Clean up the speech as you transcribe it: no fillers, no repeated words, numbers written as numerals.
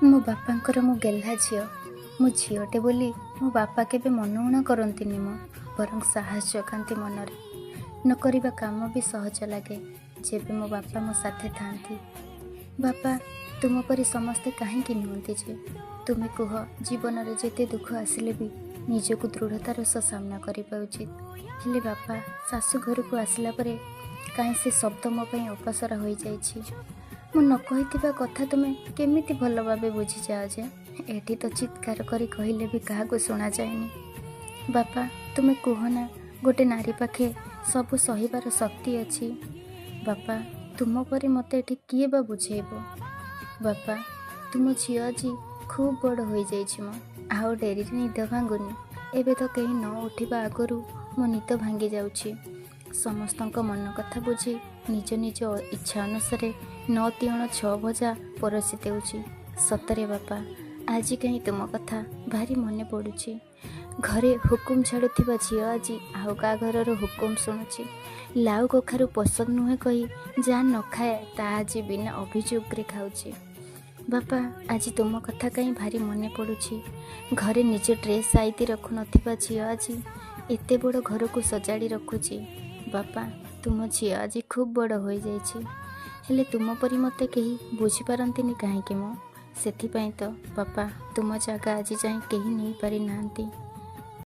ମୋ ବାପାଙ୍କର ମୁଁ ଗେହ୍ଲା ଝିଅ। ମୁଁ ଝିଅଟେ ବୋଲି ମୋ ବାପା କେବେ ମନଉଣା କରନ୍ତିନି ମ, ବରଂ ସାହସ ଯୋଗାନ୍ତି ମନରେ। ନ କରିବା କାମ ବି ସହଜ ଲାଗେ ଯେବେ ମୋ ବାପା ମୋ ସାଥେ ଥାଆନ୍ତି। ବାପା, ତୁମ ପରି ସମସ୍ତେ କାହିଁକି ନୁହନ୍ତି ଯେ? ତୁମେ କୁହ, ଜୀବନରେ ଯେତେ ଦୁଃଖ ଆସିଲେ ବି ନିଜକୁ ଦୃଢ଼ତାର ସହ ସାମ୍ନା କରିବା ଉଚିତ। ହେଲେ ବାପା, ଶାଶୁ ଘରକୁ ଆସିଲା ପରେ କାହିଁ ସେ ଶବ୍ଦ ମୋ ପାଇଁ ଅପସରା ହୋଇଯାଇଛି। ମୁଁ ନ କହିଥିବା କଥା ତୁମେ କେମିତି ଭଲ ଭାବେ ବୁଝିଯାଅ ଯେ? ଏଠି ତ ଚିତ୍କାର କରି କହିଲେ ବି କାହାକୁ ଶୁଣାଯାଏନି। ବାପା, ତୁମେ କୁହ ନା, ଗୋଟେ ନାରୀ ପାଖେ ସବୁ ସହିବାର ଶକ୍ତି ଅଛି? ବାପା, ତୁମ ପରି ମୋତେ ଏଠି କିଏ ବା ବୁଝେଇବ? ବାପା, ତୁମ ଝିଅ ଆଜି ଖୁବ୍ ବଡ଼ ହୋଇଯାଇଛି ମ, ଆଉ ଡେରିରେ ନିଦ ଭାଙ୍ଗୁନି। ଏବେ ତ କେହି ନ ଉଠିବା ଆଗରୁ ମୋ ନିଦ ଭାଙ୍ଗି ଯାଉଛି। ସମସ୍ତଙ୍କ ମନ କଥା ବୁଝି ନିଜ ନିଜ ଇଚ୍ଛା ଅନୁସାରେ ନଅ ତିଅଣ ଛଅ ଭଜା ପରସି ଦେଉଛି। ସତରେ ବାପା, ଆଜି କାହିଁ ତୁମ କଥା ଭାରି ମନେ ପଡ଼ୁଛି। ଘରେ ହୁକୁମ ଛାଡ଼ୁଥିବା ଝିଅ ଆଜି ଆଉ କାହା ଘରର ହୁକୁମ ଶୁଣୁଛି। ଲାଉ କଖାରୁ ପସନ୍ଦ ନୁହେଁ କହି ଯାହା ନ ଖାଏ ତାହା ଆଜି ବିନା ଅଭିଯୋଗରେ ଖାଉଛି। ବାପା, ଆଜି ତୁମ କଥା କାହିଁ ଭାରି ମନେ ପଡ଼ୁଛି। ଘରେ ନିଜ ଡ୍ରେସ୍ ସାଇତି ରଖୁନଥିବା ଝିଅ ଆଜି ଏତେ ବଡ଼ ଘରକୁ ସଜାଡ଼ି ରଖୁଛି। ବାପା, ତୁମ ଝିଅ ଆଜି ଖୁବ୍ ବଡ଼ ହୋଇଯାଇଛି, ହେଲେ ତୁମ ପରି ମୋତେ କେହି ବୁଝିପାରନ୍ତିନି କାହିଁକି ମ? ସେଥିପାଇଁ ତ ବାପା, ତୁମ ଜାଗା ଆଜି ଯାଏଁ କେହି ନେଇପାରିନାହାନ୍ତି।